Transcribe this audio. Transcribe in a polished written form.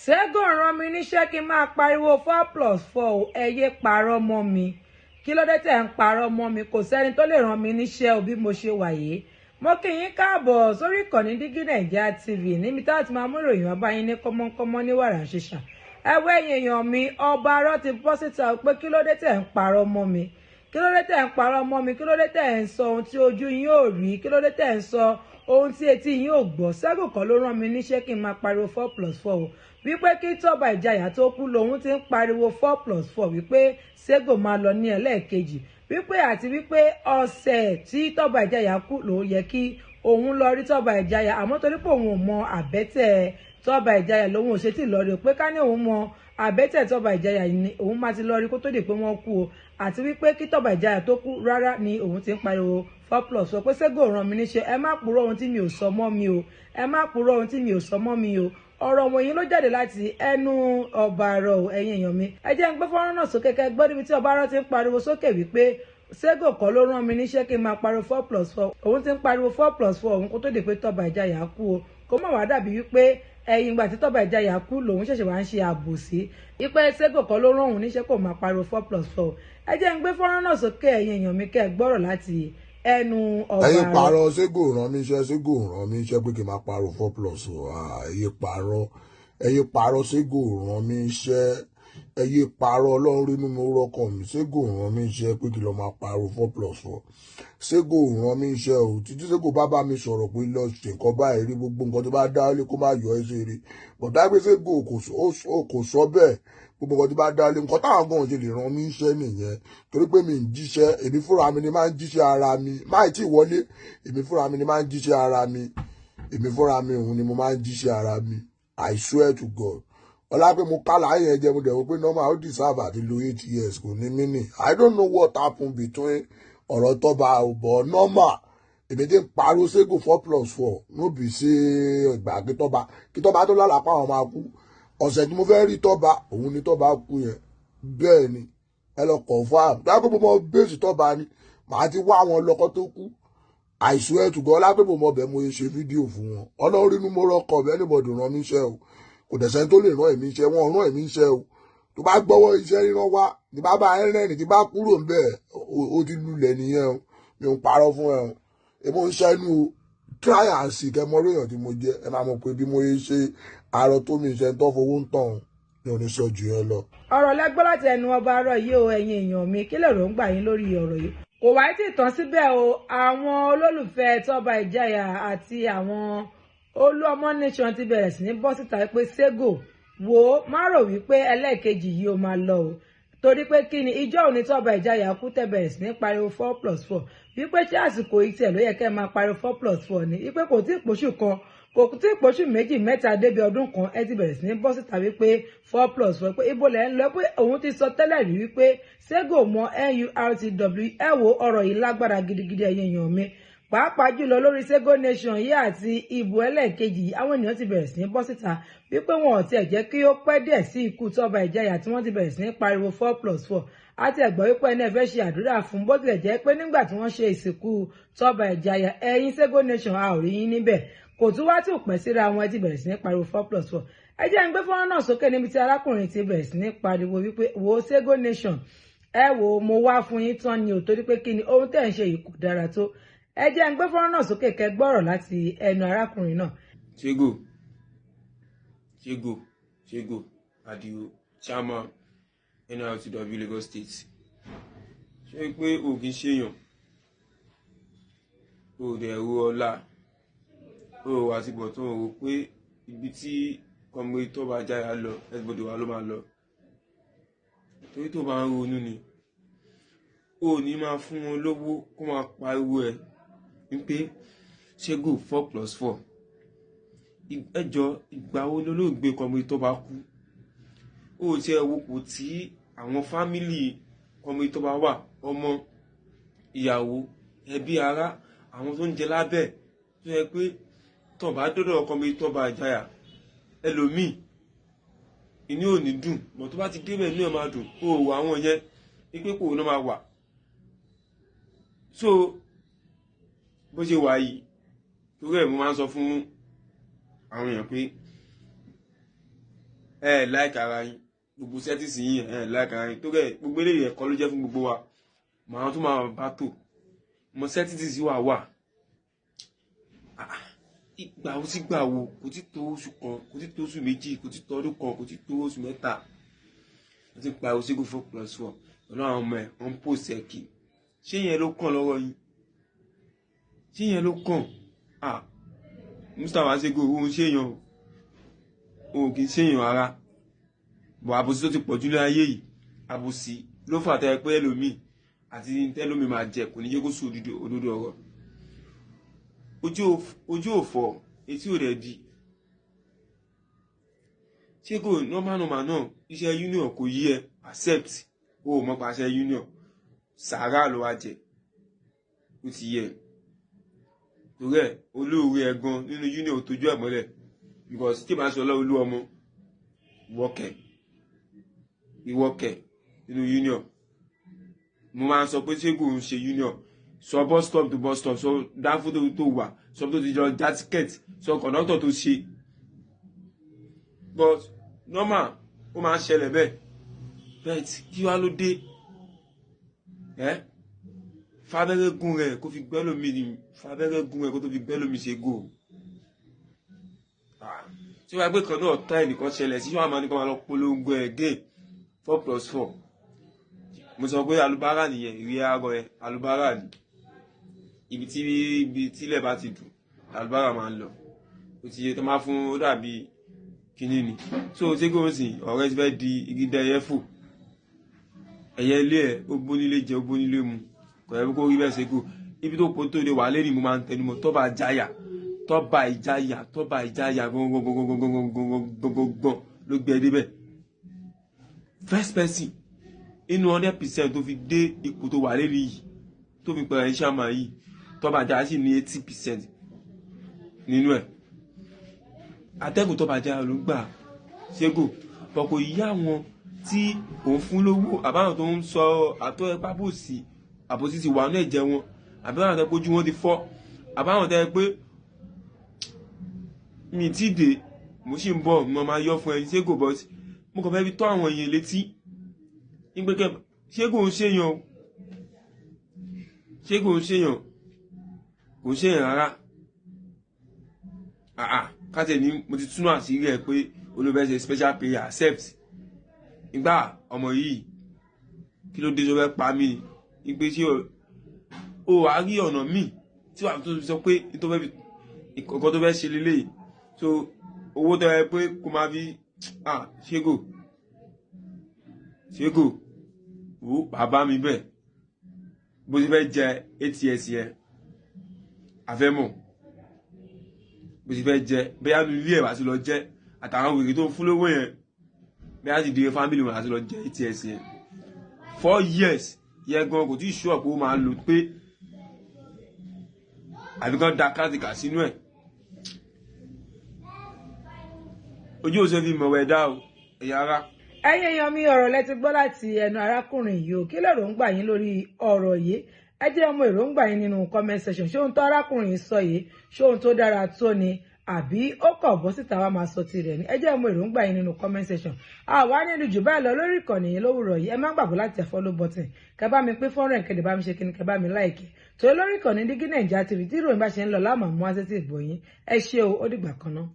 Sego rán mi níṣẹ́ kí n máa pariwo 4 plus 4 o. Ẹ yé parọ́ mọ́ mi. Kí ló dé tẹ̀ ń parọ́ mọ́ mi? Kò sẹ́ni tó lè rán mi níṣẹ́ o bí mo ṣe wà yìí. Mo kí yín káàbọ̀ sórí ìkànnì Dígí Naija TV, níbi tá a ti máa mú ìròyìn wá bá yín ní kọ́mọ́nkọ́mọ́ ní wàrà ṣíṣà. Ẹwẹ́ èèyàn mi, ọba arọ́ ti bọ́ síta pé kí ló dé tẹ̀ ń parọ́ mọ́ mi? Kí ló dé tẹ̀ ń parọ́ mọ́ mi? Kí ló dé tẹ̀ ń sọ ohun tí ojú yín ò rí? Kí ló dé tẹ̀ ń sọ ohun tí etí yín ò gbọ́? Sego kọ́ ló rán mi níṣẹ́ kí n máa pariwo 4 plus 4 o, wípé kí Tọ́ba Ìjayà tó kú lòun ti ń pariwo 4 plus 4, wípé Sego máa lọ ní ẹlẹ́ẹ̀kejì, wípé àti wípé ọ̀sẹ̀ tí Tọ́ba Ìjayà kú lòun yẹ kí òun lọ rí Tọ́ba Ìjayà, àmọ́ torí pé òun ò mọ àbẹ́tẹ̀ Tọ́ba Ìjayà lòun ò ṣe tí lọ rí o, pé ká ní òun mọ àbẹ́tẹ̀ Tọ́ba Ìjayà ni òun máa ti lọ rí kó tó di pé wọ́n kú o, àti wípé kí Tọ́ba Ìjayà tó kú rárá ni òun ti ń pariwo 4 plus 4, pé Sego ràn mí níṣẹ́. Ẹ má purọ́ ohun tí mi ò sọ mọ́ mi o, ẹ má purọ́ ohun tí mi ò sọ mọ́ mi o. Ọ̀rọ̀ wọ̀nyí ló jáde láti ẹnu ọba àrọ̀. Ẹ̀yin èèyàn mi, ẹ jẹ́ ń gbé fọ́nrán náà sókè kẹ́ gbọ́ níbi tí ọba àrọ̀ ti ń pariwo sókè wípé Sego kọ́ ló rán mi níṣẹ́ kí n máa pariwo 4 plus 4. Òun ti ń pariwo 4 plus 4 òun kó tó di pé Tọ́ba Ìjayà kú o, kó má wàá dàbí wípé ẹ̀yìn ìgbà tí Tọ́ba Ìjayà kú lòun ṣẹ̀ṣẹ̀ wá ń ṣe àbòsí, wípé Sego kọ́ ló rán òun níṣẹ́ kó máa pariwo 4 plus 4. Ẹ jẹ́ ń gbé fọ́nrán náà sókè, ẹ̀yin èèyàn mi, kẹ́ gbọ́rọ̀ láti ẹnu ọba. Ẹ̀yin parọ́. Sego rán mi iṣẹ́? Sego rán mi iṣẹ́ pé kí n máa parọ́ 4 plus 4? Ẹ̀yin parọ́, ẹ̀yin parọ́. Sego rán mi iṣẹ́? Ẹ̀yin parọ́. Ọlọ́run rínú mi rọ́kàn mi. Sego rán mi iṣẹ́ pé kí n lọ máa parọ́ 4 plus 4? Sego rán mi iṣẹ́ o. Títí Sego bá bá mi sọ̀rọ̀ pé lọ ṣe nǹkan báyìí rí, gbogbo nǹkan tó bá dá lé kó má yọ ẹ́ ṣe rí bọ̀dá pé Sego kò sọ bẹ́ẹ̀. Gbogbo nǹkan tó bá dá lé, nǹkan táwọn gan ṣe lè rán mi iṣẹ́ nìyẹn, torí pé mi ń jíṣẹ́. Èmi fúnra mi ni máa ń jíṣẹ́ ara mi. Máì tí wọlé, èmi fúnra mi ni máa ń jíṣẹ́ ara mi. Èmi fúnra mi òun ni mo máa ń jíṣẹ́ ara mi. I swear to God, ọlá pé mo kálá yẹn jẹ, mo dẹ̀ wò pé normal, ó deserve àti lo 8 years, kò ní mí. I don't know what happened between ọ̀rọ̀ Tọ́ba but normal, èmi ti ń pariwo Sego 4 plus 4, no be say ìgbà kí Tọ́ba tó lálàpá àwọn máa kú. Ọ̀sẹ̀ tí mo fẹ́ rí Tọ́ba òun ni Tọ́ba kú yẹn. Bẹ́ẹ̀ ni, ẹ lọ confirm dákó mo mọ bẹ́ẹ̀sì Tọ́ba ni màá ti wá àwọn lọ́kọ́ tó kú. I swear to God, lápẹ́ mo mọ bẹ́ẹ̀, mo ṣe fídíò fún wọn. Ọlọ́run rínú mo rọ́kọ̀ bẹ́ẹ̀, anybody rán mi iṣẹ́ o. Kò dẹ̀ sẹ́ni tó lè rán èmi iṣẹ́. Wọn rán èmi iṣẹ́ o. Tó bá gbọ́wọ́ iṣẹ́ ríran wá ní bá bá ẹrẹ́rìn tí bá kúrò ń bẹ̀, ó ti lulẹ̀ nìyẹn o. Mi ò ń parọ́ fún ẹ o. Èmi ò ń ṣẹ́nu o. Try and see kẹ́ mọ èèyàn tí mo jẹ́. Ẹ máa mọ̀ pé bí mo ṣe àrò tó mi ṣe ń tọ́ fowó ń tàn, mi ò ní sọ jù ẹ lọ. Ọ̀rọ̀ lẹ́gbọ́n láti ẹnu ọba arọ yìí o. Ẹ̀yin èèyàn mi, kí lèrò ń gbà yín lórí ọ̀rọ̀ yìí? Kò wáyé tí tán síbẹ̀ o. Àwọn olólùfẹ́ Tọ́ba Ìjayà àti àwọn Olúọmọ Nation ti bẹ̀rẹ̀ sí ní bọ́ síta pé Sego, wò ó, má rò wípé ẹlẹ́ẹ̀kejì yìí ó máa lọ o, torí pé kí ni ìjọ òní Tọ́ba Ìjayà kú tẹ́ bẹ̀rẹ̀ sí ní pariwo 4 plus 4, wípé ṣé àsìkò yìí tiẹ̀ ló yẹ kẹ́ máa pariwo 4 plus 4 ni, wípé kò tí ì pòṣù kan, kò tí ì pòṣù 2, 3 débi ọdún kan, ẹ ti bẹ̀rẹ̀ sí ní bọ́ síta wípé 4 plus 4, pé ibo lẹ̀ ń lọ, pé òun ti sọ tẹ́lẹ̀ rí wípé Sego mọ NURTW. Ẹ wo, ọ̀rọ̀ yìí lágbára gidigidi, ẹ̀yin èèyàn mi, pàápàá jùlọ lórí Sego Nation yìí àti ìbò ẹlẹ́ẹ̀kejì yìí. Àwọn ènìyàn ti bẹ̀rẹ̀ sí ní bọ́ síta wípé wọn ò tiẹ̀ jẹ́ kí ó pẹ́ díẹ̀ sí ikú Tọ́ba Ìjayà tí wọ́n ti bẹ̀rẹ̀ sí ní pariwo 4 plus 4. Àti ẹ̀gbọ́n wípé ẹni ẹ fẹ́ ṣe àdúrà fún, bó tilẹ̀ jẹ́ pé nígbà tí wọ́n ṣe ìsìnkú Tọ́ba Ìjayà, ẹ̀yin Sego Nation, a ò rí yín níbẹ̀. Kò tún wá tí ò pẹ́ síra wọn, ẹ ti bẹ̀rẹ̀ sí ní pariwo 4 plus 4. Ẹ jẹ́ ń gbé fọ́nrán náà sókè níbi tí arákùnrin ti bẹ̀rẹ̀ sí ní pariwo wípé, wo Sego Nation, ẹ wo, mo wá fún yín tán ni ò, torí pé kí ni ohun tẹ̀ ń ṣe yìí kò dára tó. Ẹ jẹ́ ń gbé fọ́nrán náà sókè kẹ́ gbọ́rọ̀ láti ẹnu arákùnrin náà. Sego, Sego, Sego Adio, chairman NURTW Lagos State, ṣé pé o kì í ṣèyàn, o dẹ̀ ro ọlá o wà ti bọ̀ tó ń rò pé ibi tí Comrade Tọ́ba Ìjayà lọ, everybody wa ló máa lọ, torí tó bá ń ronú ni o ní máa fún wọn lówó kó máa pariwo ẹ wípé Sego 4 plus 4. Ẹjọ́, ìgbà wo lolóògbé Comrade Tọ́ba kú? Ó ti ẹ wo kò tí àwọn family Comrade Tọ́ba wà, ọmọ, ìyàwó, ẹbí, ará, àwọn tó ń jẹ lábẹ́, tó yẹ pé tó bá dọ́dọ̀ Comrade Tọ́ba Ìjayà, ẹlòmíì inú ò ní dùn mọ̀, tó bá ti débẹ̀ inú ẹ̀ máa dùn. Ó wọ àwọn yẹn wípé kò náà máa wà. So bó ṣe wà yìí, torí ẹ̀ mo máa ń sọ fún àwọn èèyàn pé Ẹ like ara yín, gbogbo settings yín, ẹ like ara yín tó rẹ̀. Gbogbo eléyìí ẹ̀kọ́ ló jẹ́ fún gbogbo wa. Màá tún máa bá tò mọ settings wà wà. Ìgbà wo sí gbà wo? Kò tí tó oṣù kan, kò tí tó oṣù 2, kò tí tó ọdún kan, kò tí tó oṣù 3. Wọ́n ti pariwo Sego 4+4 pẹ̀lú àwọn ọmọ ẹ̀, wọ́n ń post ẹ̀ kì. Ṣé yẹn ló kàn lọ́wọ́ yín? Ṣé yẹn ló kàn? Ah, Mustapha Sego, òun ṣèyàn o, òun kì í ṣèyàn ara bọ̀. Àbòsí tó ti pọ̀ jù ní ayé yìí, àbòsí ló fà tẹ́ pé ẹlòmíì àti tẹ́lómi máa jẹ kò ní jẹ́ kó sùn òdodo ọ̀rọ̀. Ojú ò fọ́, etí ò rẹ̀ di. Ṣé kò normal normal náà? Iṣẹ́ union kò yí ẹ accept, o ò mọ̀ pàṣẹ union sàárà ló wá jẹ, ó ti yẹ. Torí ẹ olóore ẹ gan nínú union tójú ẹ mọ́lẹ̀, because tí màá sọ ọlọ́run olú ọmọ wọ́kẹ̀ ìwọ́kẹ̀ nínú union. Mo máa ń sọ pé ṣé kò ń ṣe union, sọ bus stop to bus stop, sọ dáfó tó wà, sọ tó ti jọ já ticket, sọ conductor tó ṣe. But normal, ó máa ń ṣẹlẹ̀ bẹ́ẹ̀. Bẹ́ẹ̀ kí wá ló dé? Ẹ́ fábẹ́rẹ́ gún rẹ̀ kó fi gbẹ́ lómi ni, fábẹ́rẹ́ gún rẹ̀ kó tó fi gbẹ́ lómi ṣe gò. Tí wàá gbé kan náà tá ẹnìkan ṣẹlẹ̀ sí, wàá máa ní kó máa lọ polongo ẹ̀ gé 4+4. Mo sọ pé alubára nìyẹn, ìrí àárọ̀ ẹ alubára ni. Ibi tí ibi tílẹ̀ bá ti dùn, alubára máa ń lọ. Ó ti yẹ tó máa fún ó dàbí kinní ni. So ṣé kò sìn ọ̀rẹ́ ti fẹ́ di igi dẹyẹ fò ẹ̀yẹ ilé ẹ̀, ó bónílé jẹ, ó bónílé mu, kò yẹ kó rí bẹ́ẹ̀. Ṣe kó ibi tó pọ̀ tó lè wà lẹ́nu, mo máa ń tẹnumọ́ tọ́ba jáyà, tọ́ba ìjáyà, tọ́ba ìjáyà gangan ló gbé ẹ débẹ̀. First person inú 100% tó fi dé ipò tó wà lẹ́nu yìí, tó fi pẹ̀lú iṣẹ́ àmà yìí, tọ́ba jáyà sì ní 80% nínú ẹ̀. Atẹ́gùn tọ́ba jáyà ló gbà ṣégò bọ̀, kò yí àwọn tí òun fún lówó, àbáwọn tó ń sọ àtọ́ ẹ pábòsí, àbòsí ti wà ní ẹ̀jẹ̀ wọn, àbáwọn tó pójú wọn ti fọ́, àbáwọn tó yẹ pé mi ti dé, mo sì ń bọ̀, mo máa yọ fún ẹ ṣégò. Bọ́ mo kàn fẹ́ fi tọ́ àwọn èèyàn létí nígbẹ́ kẹ́ ṣégò ń ṣèyàn, ṣégò ń ṣèyàn, kò ń ṣèyàn rárá. Àà káṣẹ̀ ní mo ti túnú àṣírí ẹ pé olùfẹ́ ṣe special prayer accept ìgbà ọmọ yìí, kí ló dé tó fẹ́ pa mí ni pé ṣé o wàá rí ọ̀nà míì tí wàá tó sọ pé nǹkan tó fẹ́ ṣe lélẹ́yìí? So owó tó yẹ pé kó máa fi ṣégò ṣégò wò bàbá mi bẹ́ẹ̀, bó ti fẹ́ jẹ ats yẹn, àfẹ́mọ̀ bó ti fẹ́ jẹ, bóyá ní ilé ẹ̀ wá sí lọ jẹ́ àtàwọn wèrè tó ń fún lówó yẹn, bóyá ti di family wọn àti lọ jẹ ats yẹn. 4 years yẹn gan kò tí ì ṣú ọ̀pọ̀, ó máa lò pé àbí kan da kátìkà sínú ẹ̀. Ojú òṣèlú fi mọ̀wẹ́ dá o ẹ̀yà ara. Ẹ̀yin èèyàn mi, ọ̀rọ̀ lẹ ti gbọ́ láti ẹnu arákùnrin yìí o. Kí lèròǹgbà yín lórí ọ̀rọ̀ yìí? Ẹ jẹ́ ọmọ èròǹgbà yín nínú comment section. Ṣé ohun tó arákùnrin yìí sọ yìí, ṣé ohun tó dára tó ni, àbí ó kọ̀ bọ́ síta wá máa sọ tirẹ̀ ni? Ẹ jẹ́ ọmọ èròǹgbà yín nínú comment section. Àwa nínú jù báyìí lọ lórí ìkànnì yìí lówùrọ̀ yìí. Ẹ má gbàgbọ́ láti tẹ follow button, kẹ bá mi pín fọ́nrán, kẹ dẹ̀ bá mi ṣe kíni, kẹ bá mi like tó lórí ìkànnì Dígí Naija TV. Tí ìròyìn bá ṣe ń lọ láàmú àmú wá sétí ìgbọ́ yín. Ẹ ṣé o, ó dìgbà kan náà.